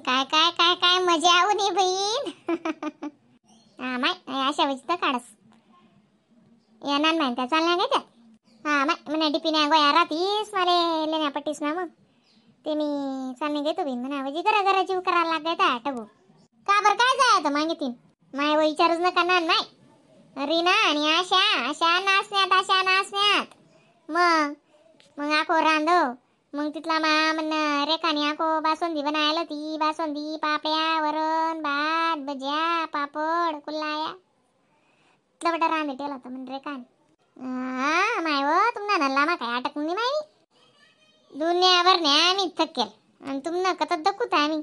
काय काय काय काय मजा आऊ नी बहीण. हा माय अशा वेळी तर काढस या नान माय त्या चालणार काय त्या. हा माय म्हणे डिपीने गोया राहतीस माले लेण्या पट्टीस ना मग ते मी चालणे घेतो बिन म्हणा म्हणजे घरा घरा जीव करायला लागायचा टगू का बरं काय जाय तर मागे तीन माय व विचारूच नका नान माय रीना आणि आशा आशा नाचण्यात आशा नाचण्यात मग मग आखो रांधव मग तिथला मा म्हण रेखाने आखो बासुंदी बनायला होती बासुंदी पापड्या वरण भात भज्या पापड कुल्लाया इतला बटा रांधे ठेवला होता म्हण रेखाने. हा माय व तुमना नल्ला मा काय अटकून नाही माई दुनियाभर न्या आम्ही थकेल आणि तुमनं कत दखूत आम्ही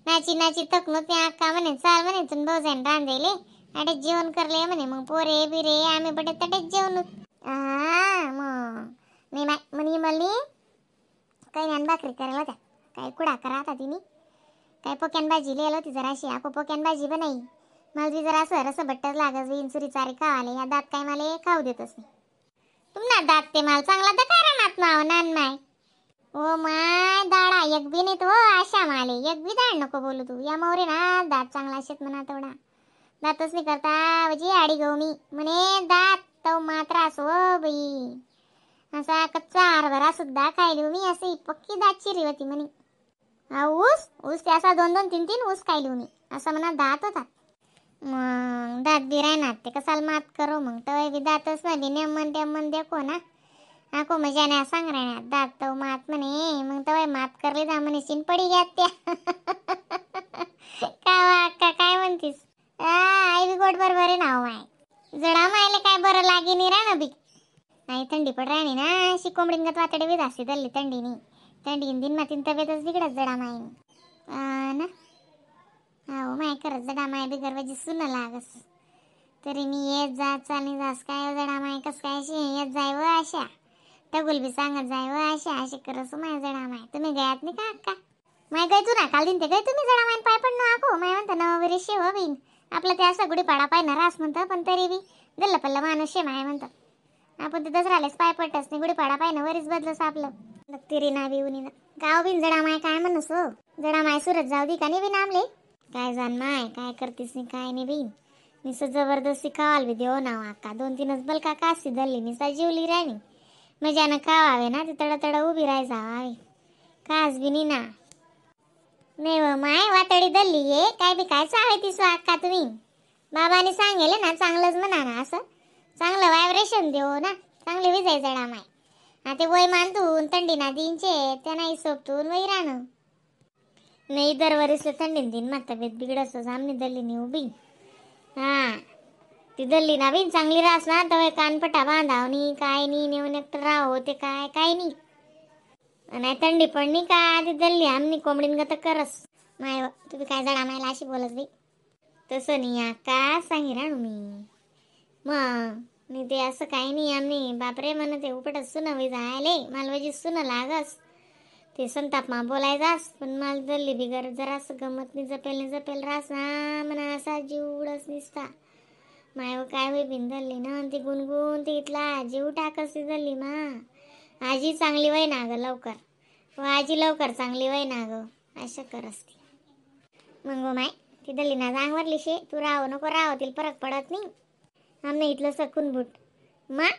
नाची नाची थकनो त्या अक्का म्हणे चाल म्हणे तुम भाऊजाईन रांधेले अडे जेवण करले म्हणे मग पोरे बिरे आम्ही बडे तटेच जेवण. हा मग नाही माय म्हणे मला काही नाही भाकरी करायला होत्या काय कुडा करा आता तिने काय पोक्यान भाजी लिहिलं होती जराशी आको पोक्यान भाजी बनाई मला बी जरा असं रस बट्टर लागत बिन सुरी चारे खावाले या दात काय मला खाऊ देतच नाही. तुमना दात ते मला चांगला दका राहणार नाव नान माय ओ my दाडा एक बी नाही तो आशा माले एक बी दाड नको बोलू तू या मौरे ना दात चांगला शेत म्हणा तेवढा दातच नाही करता म्हणजे आडी गहू मी म्हणे दात तो मात्र असो बाई असा कच्चा हरभरा सुद्धा खायली मी अशी पक्की दात चिरी होती म्हणे. हा ऊस ऊस ते असा दोन दोन तीन तीन ऊस खायली मी असा म्हणा दात होता मग दात बी राहणार ते कसाला मात करो मग तवय बी दातच ना बी नेमन टेमन देखो ना आको मजा नाही सांग राहणार दात तो मात म्हणे मग तवय मात करले जा म्हणे शिन पडी घ्या त्या. का अक्का काय म्हणतीस आई बी गोड बरोबर आहे ना माय जडा मायले काय बरं लागे नाही राह ना बी नाही थंडी पड राहिली ना अशी कोंबडींगत वातडे बी जास्ती धरली थंडीनी थंडी दिन मातीन तब्येतच बिघडत जडा मायनी ना. हो माय करत जडा माय बिगर म्हणजे सुन लागस तरी मी येत जात चालणी जास काय जडा माय कस काय अशी येत जाय व अशा टगुल बी सांगत जाय व अशा अशी करस माय जडा माय. तुम्ही गयात नाही का अक्का माय गय तू ना काल दिन ते गय तुम्ही जडा माय पाय पडणं आको माय म्हणता नवरी शेव बिन आपलं ते असं गुढीपाडा पाय ना रास म्हणतं पण तरी बी गल्ल पल्ल माणूस शे माय म्हणतं आपण ते दसरालेच पाय पडतच नाही गुढीपाडा पाय ना वरीच बदलस आपलं तिरी ना बी उनी गाव बिन जडा माय काय म्हणस हो जडा माय सुरत जाऊ दे का नाही बिन आमले काय जाण माय काय करतीस नाही काय नाही बिन निसं जबरदस्ती खावाल बी देव ना अक्का दोन तीनच बलका कासी धरली निसा जीवली राहिनी मजानं खावावे ना ते तड तड उभी राहाय जावावे कास बी नाही ना नाही व माय वातडी धरली ये काय बी काय चावे तीस अक्का तुम्ही बाबाने सांगेले ना चांगलंच म्हणा ना असं चांगलं व्हायब्रेशन देऊ ना चांगले विजाय जडा माय हा ते वय मानतून थंडी ना दिनचे त्या नाही सोपतून वय राहणं नाही दरवरीसले थंडीन दिन मा तब्येत बिघडस आमनी दल्ली नाही उभी. हा ती दल्ली ना बिन चांगली रास ना तर कानपटा बांधाव नी काय नाही नेऊन एकटं राहो ते काय काय नाही नाही थंडी पडणी का ती दल्ली आमनी कोंबडीन गत करस माय तुम्ही काय जडा मायला अशी बोलत बाई तसं नाही का सांगी राहणू मी मग नाही ते असं काही नाही आम्ही बापरे म्हणत ते उपटच सुन जायले मालवाजी सुन लागस ते संताप मा बोलायचास पण माल जल्ली बिगर जरासं गमत नाही जपेल नाही जपेल रास ना म्हणा असा जीवडच निसता माय काय होई बिन धरली ना ती गुणगुण ती इथला जीव टाकस ती धरली मा आजी चांगली वय ना गं लवकर व आजी लवकर चांगली वय ना गं अशा करस ती मग माय ती दल्ली ना जांगवरली शे तू राहो नको राहो तिला फरक पडत नाही आमने इथलं सकून बूट मा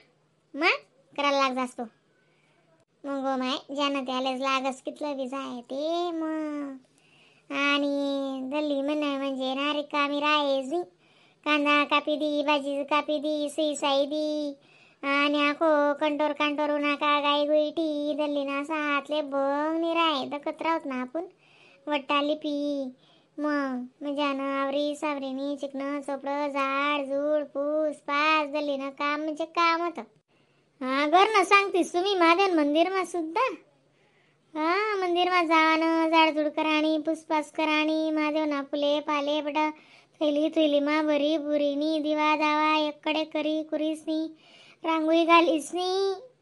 मा करायला लाग जास्तो मग माय ज्यानं त्यालाच लागस कितलं बी जाय ते मग आणि दल्ली म्हण म्हणजे ना रिकामी राहायची कांदा कापी दी भाजी कापी दी सुई साई दी आणि आखो कंटोर कंटोर नाका गाई गुईटी दल्ली ना असा हातले बंग नि राय दखत राहत ना आपण वट्टा लिपी मग म्हणजे आवरी सावरीनी चिकनं चोपडं झाड झूड पूस पास दल्ली ना काम म्हणजे काम होतं. हा घर ना सांगतीस तुम्ही महादेव मंदिरमा सुद्धा हा मंदिरमा जावानं झाडझूड कराणी पुसपास कराणी महादेव ना फुले पाले बट थैली थैली मा भरी बुरीनी दिवा दावा एकडे करी कुरीसनी रांगोळी घालीसनी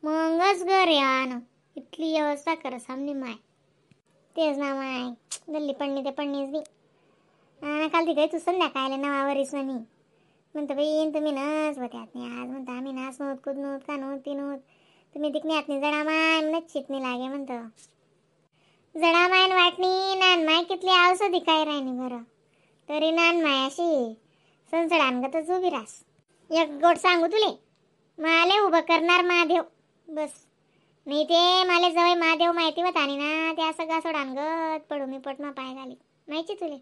मगच घर यानं इथली व्यवस्था कर सामनी माय तेच ना माय गल्ली पडणी ते पडणीच बी काल तिकडे तू संध्याकाळला नवावरीस ना मी म्हणतो बाई तुम्ही नस होत्यात नाही आज म्हणतो आम्ही नाच नव्हत कुद नव्हत का नव्हत ती नव्हत तुम्ही तिकण्यात नाही जडा माय म्हणत चितणी लागे म्हणतो. जडा मायन वाटणी नान माय कितली औषधी काय राहिनी बरं तरी नान माय अशी संसडानगतच उभी रास. एक गोट सांगू तुले माले उभं करणार महादेव बस. नाही ते माले जवळ महादेव माहिती होता आणि ना ते असं गासोडानगत पडू मी पटमा पाय घाली माहिती तुले.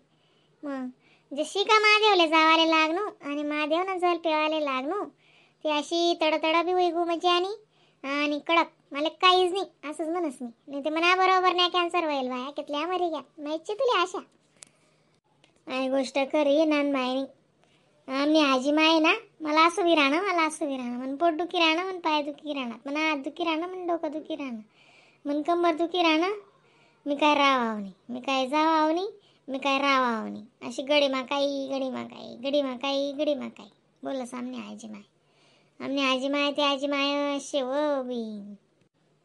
मग जशी का महादेवले जावाले लागनू आणि महादेव ना जल पेवाले लागनू ते अशी तडतड बी होई गू म्हणजे आणि आणि कडक मला काहीच नाही असंच म्हणस नाही. नाही ते म्हणा बरोबर नाही कॅन्सर होईल बाया कितल्या मरी घ्या माहिती तुला आशा. आई गोष्ट खरी नान मायनी आम्ही आजी माय ना मला असं विराणं मला असं विराणं मन पोट दुखी राहणं मन पाय दुखी राहणार मन हात दुखी राहणं मन डोकं दुखी राहणं मन कंबर दुखी राहणं. मी काय राहावं नाही मी काय जावावं नाही मी काय राहावं नाही अशी गडीमा काही गडीमा काही गडीमा काही गडीमा काही बोलस आमने आजी माय. आमने आजी माय ते आजी माय असे हो बी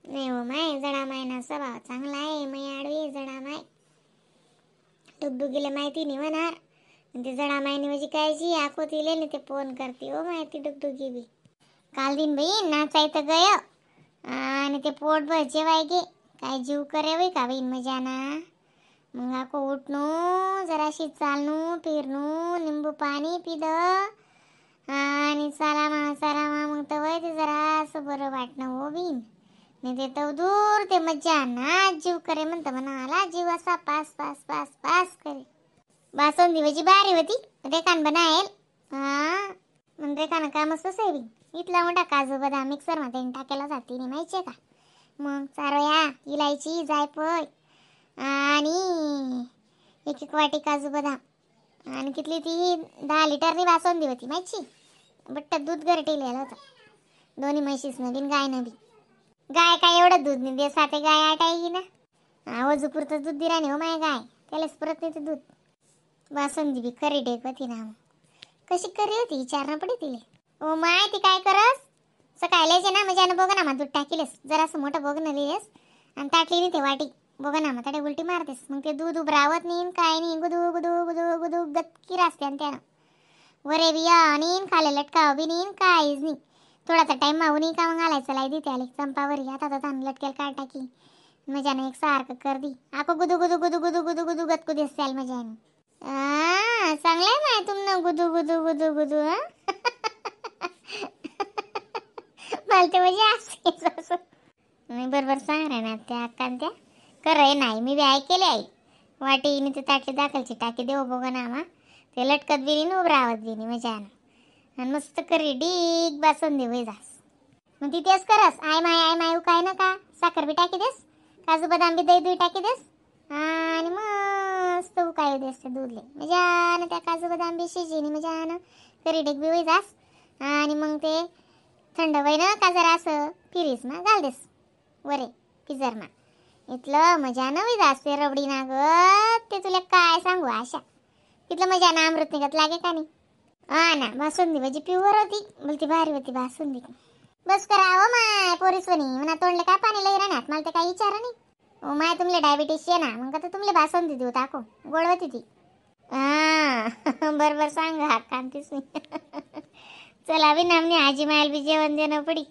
नाही हो माय जडा माय ना स्वभाव चांगला आहे मै आडवी जडा माय डुगडुगीला माहिती नाही होणार ते जडा मायनी म्हणजे कायची आखो तिले नाही ते फोन करते हो माहिती डुगडुगी बी. काल दिन बहीण नाचाय तर गय आणि ते पोट भर जेवाय गे काय जीव करे बाई का बहीण मजा ना. मग आको उठणू जराशी चालणू फिरणू निंबू पाणी पिद आणि चला मा चला मा मग तर वय ते जरा असं बरं वाटणं हो बीन. नाही ते तर दूर ते मज्जा ना जीव करे म्हणतं म्हणा आला जीव असा pass pass pass pass करे. बासुंदी म्हणजे भारी होती रेखान बनायल हा मग रेखानं कामच तसं आहे बी. इथला मोठा काजू बदाम मिक्सर मध्ये टाकायला जाते नाही माहिती आहे का. मग चारोया इलायची जायफळ आणि एक एक वाटी काजू बदाम आणि कितली ती 10 लिटरनी बासुंदी होती माहिती. बट्ट दूध गरटीलेलं होतं दोन्ही म्हशीस नवीन गाय नवी गाय काय एवढं दूध नाही दे साते गाय आटायगी ना आवाज पुरतं दूध दिरा नाही हो my guy त्यालाच पुरत नाही ते दूध. बासुंदी बी खरी ढेक होती ना कशी करी होती विचारणं पडे तिले. ओ my ती काय करस सकाळी ना म्हणजे बघ ना दूध टाकीलेस जरासं मोठं बघ ना लिहिलेस आणि ताटली नाही ते वाटी बघ ना मग ताटे उलटी मारतेस मग ते दूध उभरावत नाही काय नाही गुदू गुदू गुदू गुदू गतकी रासते आणि त्यानं वरे बिया आणि खाले लटकावं बी नाही काहीच नाही. थोडासा टाईम मागून का मग घालायचं लाई देते आले चंपावर आता तर तान लटकेल काढ टाकी मजाने एक सारखं कर दी आको गुदू गुदू गुदू गुदू गुदू गुदू गतकू दिसते आल मजाने. चांगलं आहे माय तुमनं गुदू गुदू गुदू गुदू हा मला ते म्हणजे असं नाही बरोबर सांग रे ना त्या अक्का त्या खरं नाही मी बी ऐकेले आई वाटी ते ताटली दाखलची टाकी देऊ बघ ना मा ते लटकत बी नाही उभरावत बी नाही मजानं आणि मस्त करी डीक बासुंदी होई जास. मग ती तेच करस I my काय ना का साखर बी टाकी देस काजू बदाम बी दही दुही टाकी देस आणि मस्त उकाळी देस ते दूधले मजानं त्या काजू बदाम बी शिजिनी मजानं करी डीक बी होई जास आणि मग ते थंड होई ना का जरा असं फिरीस ना घाल देस वरे फिजर मा इथलं मजानं होई जास ते रबडी ना ग ते तुला काय सांगू आशा तिथलं मजानं अमृत निघत लागे का नाही. हा ना बासुंदी म्हणजे प्युअर होती बोलती भारी होती बासुंदी. बस करा माय पोरीसवनी म्हणा तोंडले काय पाणी लई राहणार मला ते काही विचारा नाही. ओ my तुमले डायबिटीस ये ना मग आता तुमले बासुंदी देऊ टाको गोड होती ती. हा बरोबर सांगा कांतीस. चला बी नामने आजी मायल बी जेवण देणं पडी.